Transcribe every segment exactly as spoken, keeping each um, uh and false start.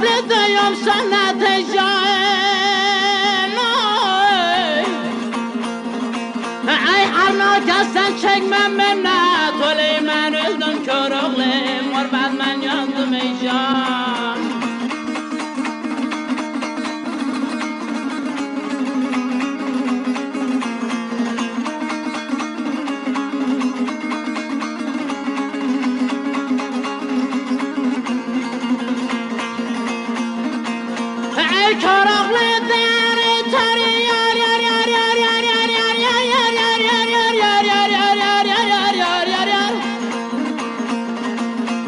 دئییم سنه تکرار، آی. ای هر ناکسدن چکمه منت، ولی من اؤلدوم کور اوغلو، غربت من یاندیم ای جان. ای کور اوغلو، دئیه‌رم تاری، یار، یار، یار.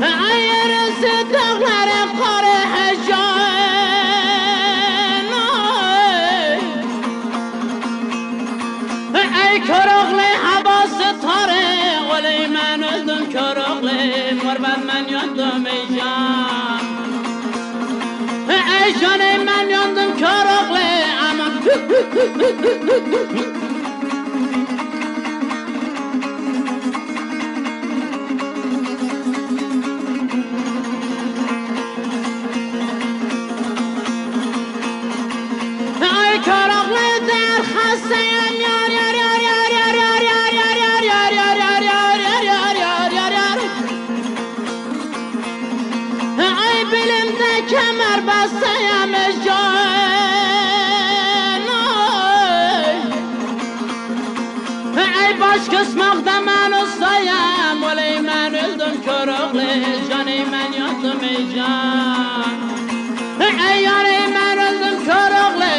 ای ارسی داغلارین قاری هجان، آی. ای کور اوغلو، هاواسی تاری، ولی من اؤلدوم کور اوغلو، غربت من یاندیم ای جان. ای جان، ای من یاندیم کور اوغلو، آمان. آی کور اوغلو، دئیه‌رم خسته‌یم، یار، یار، یار. آی بیلیمده کمر بسته‌یم ای جان، آی. ای باش قیسماقدا من اوستایام، ولی من اؤلدوم کور اوغلو، جان ای من یاندیم ای جان. ای یار، ای من اؤلدوم کور اوغلو.